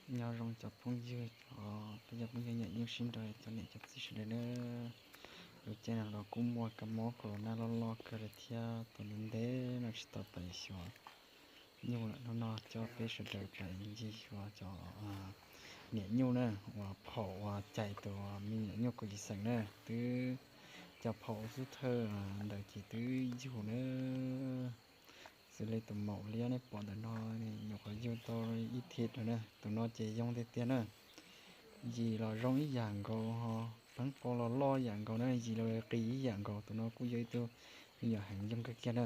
Nyob zoo cov phooj ywg, cov peb cov phooj ywg nyiam nyuj sib nraus, cov niam cov txiv sawv daws na. Lub caij no los kuj muaj kab mob corona loj loj kawg li thiab, tus ntev ntev no tsis tau pais xyuas nyuj lawm, hnub no coj peb sawv daws pais ncig xyuas cov niam nyuj na, uas phaum uas cais tus me nyuam nyuj kaum yim xeem na, twb cov phaum xub thawj ntawd ces twb yug na. Xws li tus maum liab nej pom ntawm no, nyuam qhuav yug tau ib thim no na, tus no ces zoo tiag tiag na. Yim los zoo ib yam nkaus, pleeb qau los loj ib yam nkaus na, yim los qis ib yam nkaus, tus no kuj yog ib tug me nyuam heev yoog kawg kiag na.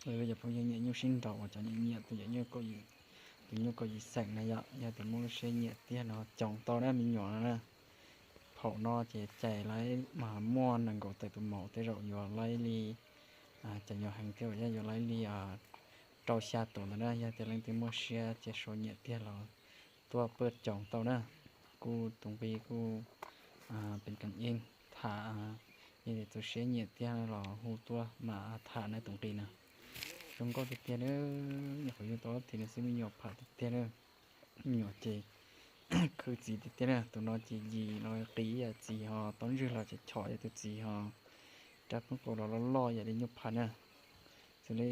Cov phooj ywg nyiam nyuj sib nraus uas cov nyiam nyiam tus, tus nyuj kaum yim xeem na yom, yog tias muaj lub siab nyiam tiag no coos tau na me nyuam no na. Phaum no ces cais laib mas muaj nees nkaum tawm tus maum, tej zaum yuav laib li, cov nyuam heev tej zaum yuav laib li rau xya tus ntawd na. Yog tias leej twg muaj siab cia suav nyiam tiag los tuaj pab coos tau na. Kuj tus nqi kuj pes kas eej tham, yog tias txaus siab nyiam tiag los hu tuaj mam tham na tus nqi na. Zoo nkauj tiag tiag na, nyuam qhuav yug tau ob thim no xwb me nyuam pham tiag tiag na. Me nyuam ces khwv txiv tiag tiag na, tus no ces yim los qis ib yam txiv ho, tau ntswg los chom chom yam tus txiv ho, rab pleeb qau los loj loj yam li nyuj pham na. Xws li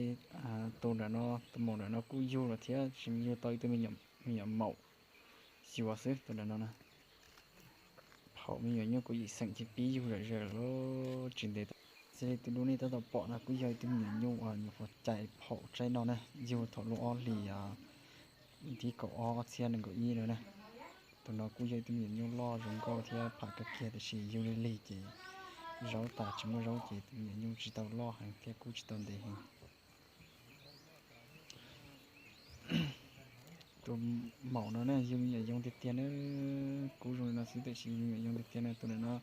tus nram no, tus maum nram no kuj yug los thiab, tsis yug tau ib tug me nyuam maum xyuas xwb tus nram no na. Phaum me nyuam nyuj kaum yim xeem ces pib yug zom zaws lawm, tsis ntev. Xws li tus dub nej tab tom pom no kuj yog ib tug me nyuam nyuj uas nyuam qhuav cais phaum tsaib no na, yug thaum lub ob hlis thib kaum ob ob txhiab nees nkaum ib no na. Tus no kuj yog ib tug me nyuam nyuj loj zoo nkauj thiab pham kawg kiag, tiam sis yug lig lig ces zaub tas tsis muaj zaub ces tus me nyuam nyuj tsis tau loj heev thiab kuj tsis tau ntev heev. Tus maum no na yug me nyuam yoog tiag tiag na, kub zoo li no xwb tiam sis yug me nyuam yoog tiag tiag na. Tus ntawm no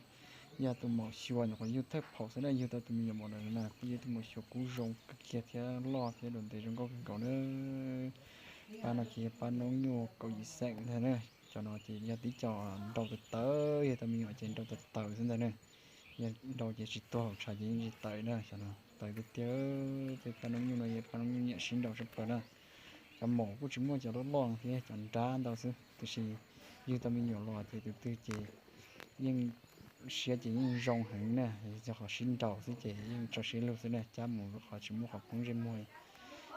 yog tus maum xyuas, nyuam qhuav yug thawj phaum xwb na, yug tau tus me nyuam maum ntawm no na, kuj yog tus maum xyuas kub zoo kawg kiag thiab loj thiab dua ntev zoo nkauj kawg nkaus na. Pab no ces yog pab noob nyuj kaum yim xeem ntag na. Cov no ces yog tib co nrau tawv tawv, yog tau me nyuam ces nrau tawv tawv xwb ntag na. Yog nrau ces tsis tuag, hauv tshav ces yeej tsis tawv na. Cov no tawv tiag tiag. Peb pab noob nyuj no yog pab noob nyuj nyiam sib nrau sab plaws na. Cov maum kuj tsis muaj, cov loj loj thiab cov nrab ntau xwb, tiam sis yug tau me nyuam los ces tus twg ces yeej siab ces yeej zoo heev na, yog qhov sib nrau xwb ces yeej tso siab lug xwb na, cab mus qhov tsis muaj qhov poob ntsej muag.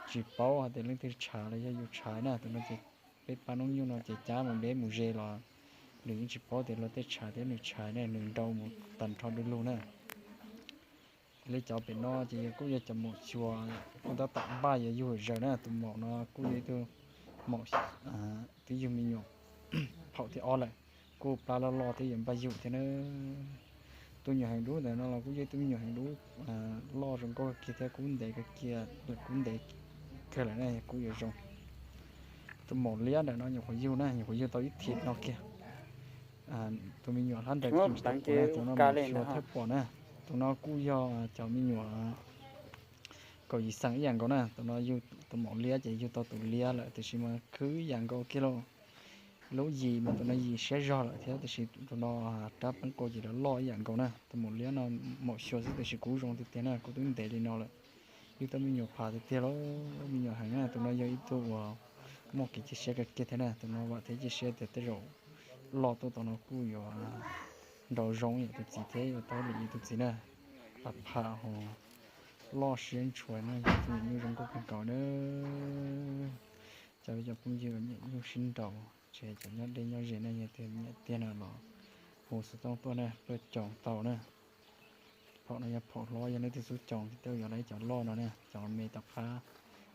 Tsis paub hais tias leej twg tshav los yog yus tshav na, tus no ces peb pab noob nyuj no ces cab mus deb mus ze los nws yeej tsis paub tias luag tej tshav thiab nws tshav ne, nws nrau mus tag nrho du lug na. Li cov pem no ces yog kuj yog cov maum xyuas, kuj tab tom npaj yuav yug zom zaws na. Tus maum no kuj yog ib tug maum twb yug me nyuam phaum thib ob lawm, kuj plab loj loj thiab yuav npaj yug thiab na. Tus nyuam heev dub ntawm no los kuj yog ib tug me nyuam heev dub loj zoo nkauj kawg kiag thiab kub ntev kawg kiag, kub ntev kawg lawm na, kuj yuav zoo. Tus maum liab ntawm no nyuam qhuav yug na, nyuam qhuav yug tau ib thim no kiag. Tus me nyuam hlab ntawd ces tsis tau pom na, tus no maum xyuas thiaj pom na. Tus no kuj yog cov me nyuam kaum yim xeem ib yam nkaus na. Tus no yug, tus maum liab ces yug tau tus liab lawm, tiam sis mas khwv ib yam nkaus kiag lauj. Lub yim mas tus no yim siab zog lawm thiab, tiam sis tus no rab pleeb qau ces lawv loj ib yam nkaus na. Tus maum liab no maum xyuas xwb tiam sis kub zoo tiag tiag na, kub twb ntev li no lawm. Yug tau me nyuam pham tiag tiag lauj, me nyuam heev na. Tus no yog ib tug uas muaj kev cia siab kawg kiag thiab na. Tus no vam thiab cia siab tias tej zaum loj tuaj tom no kuj yuav nrau zoo yam tus txiv thiab yuav tau lwm yam tus txiv na. Pham pham ho loj siab ntshua na, yog tus nyuam nyuj zoo nkauj kawg nkaus na. Cov peb cov phooj ywg nyiam nyuj sib nraus, tsis hais cov nyob deb nyob ze na, yog tias nyiam tiag no los hu xov tooj tuaj na, pab coos tau na. Phaum no yog phaum hlob, yog leej twg xub coos ces tej zaum yuav laib cov loj no na, cov me tom qab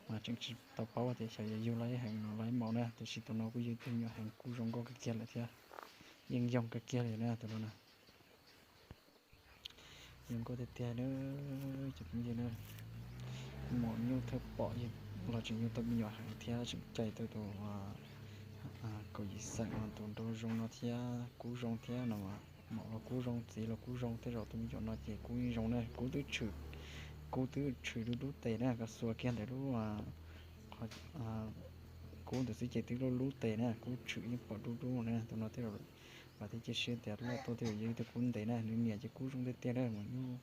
mas tseem tsis tau paub tias xyov yuav yug laib heev los laib maum na, tiam sis tus no kuj yog ib tug me nyuam heev kub zoo nkauj kawg kiag lawm thiab, yeej yoog kawg kiag li na tus no na. Zoo nkauj tiag tiag na, cov phooj ywg na. Maum nyuj thawj pom los tseem yug tau me nyuam heev thiab tseem cais tau tus kaum yim xeem no, tus nraug zoo no thiab kub zoo thiab no. Maum los kub zoo, txiv los kub zoo, tej zaum tus me nyuam no ces kub yeej zoo na. Kub twb tshwm, kub twb tshwm dub dub tes na, koj xuas kiag ntawm lub kub ntawd xwb ces twb lub lub tes na, kub tshwm yeej pom dub dub na. Tus no tej zaum vam thiab cia siab tias loj tuaj tej zaum yog ib tug kub ntev na, nws niam ces kub zoo tiag tiag na. Maum nyuj,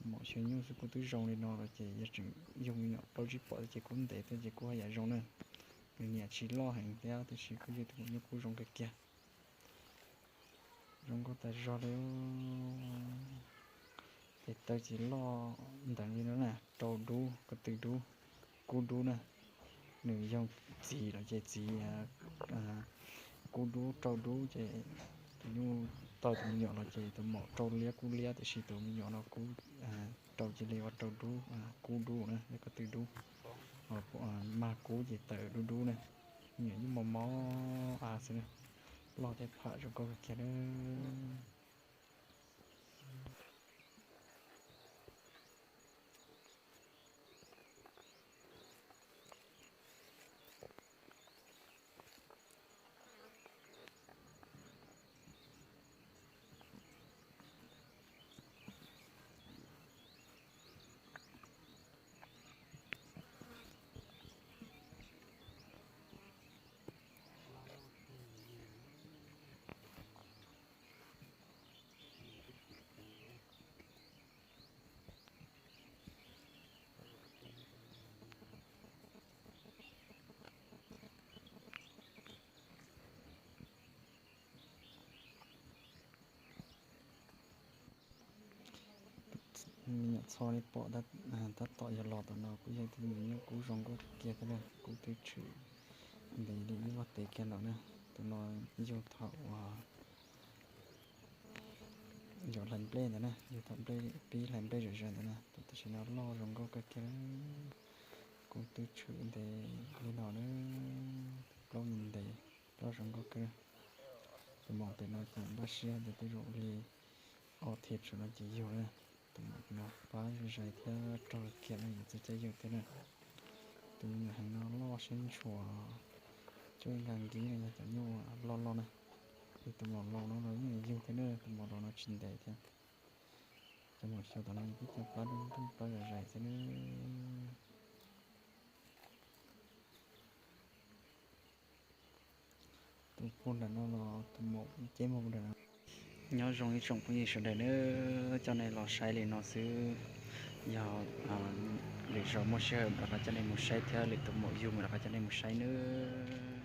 maum xyuas nyuj xwb kub twb zoo li no los ces yog tseem yug me nyuam plaub tsib pom ces kub ntev tuaj ces kub haj yam zoo na. Nws niam tsis loj heev thiab tiam sis kuj yog tus maum nyuj kub zoo kawg kiag, zoo nkauj tas zog li. Ces taw ces loj nteev li no na, rau dub, ko tw dub, kub dub na. Nws yog txiv los ces txiv kub dub rau dub ces tus nyuj tau tus me nyuam los ces tus maum rau liab kub liab tiam sis tus me nyuam no kub rau cia li ua rau dub, kub dub na, yog ko tw dub. Mag kub ces tawm dub dub na. Me nyuam yeej mos mos av xwb na, loj thiab pham zoo nkauj kawg kiag na. Me nyuam txho li pom tab tom yog los tom no kuj yog ib tug me nyuam kub zoo nkauj kiag thiab na, kub twb tshwm ntev li ib vag tev kiag lawm na. Tus no yug thaum uas yog hlais nplej ntawd na, yug thaum nplej pib hlais nplej zom zaws ntawd na, tus tam sim no loj zoo nkauj kawg kiag, kub twb tshwm ntev li no na, plaub ntev, plaub zoo nkauj kawg. Tus maum pem no ces npaj siab tias tej zaum li ob thiv tsam no ces yug na. Tus maum pem no pab zais thiab rog kiag no yog txawj caij yug thiab na. Tus me nyuam heev no loj siab ntshua, cuaj nkas nkib no yog cov nyuj loj loj na. Ces tus maum laus no los yeej yug thiab na, tus maum laus no tsis ntev thiab. Cov maum xyov tom no peb cov plab dub dub plab zom zaws xwb na. Tus puag nram no los tus maum ceb muag puag nram no. Nyob zoo ib tsoom phooj ywg sawv daws nawb, coj nej los saib li no xwb. Yog lwm zaus muaj sij hawm mam rov qab coj nej mus saib thiab, lwm tus maum yug mam rov qab coj nej mus saib nawb.